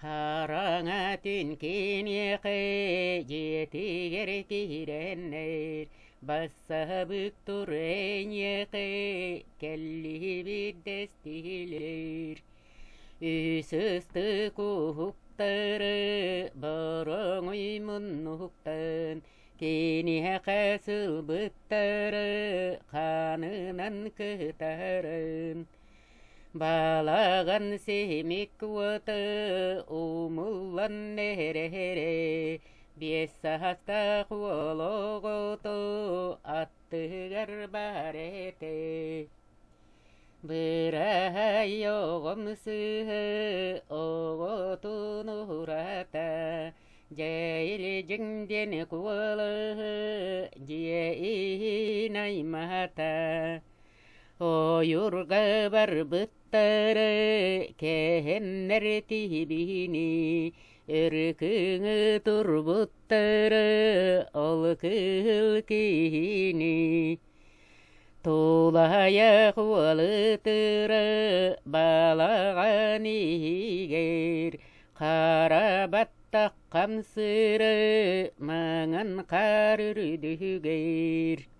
Хараҥа түн киниэхэ дьиэтигэр киирэннэр бассабык тур эйиэхэ кэллибит дэстилэр. Үс ыстык уһуктары бороҥуй муннуктан киниэхэ сылбыттары хаанынан кытарын Балаҕан симик уота умуллан эрэ-эрэ, биэс саастаах уол оҕото аттыгар баар этэ. Быраһай оҕом сыыһа оҕотун уурата, дьэ илдьиҥ диэн куолаһы дьиэ иһин аймаата. Ойуурга барбыттары кэһэннэр тиһибини, өркүҥү турбуттары ол кыыл киһини. Тулаайах уолутура балаҕан иһигэр хара баттах хамсыыры маҥан хаар үрдүгэр.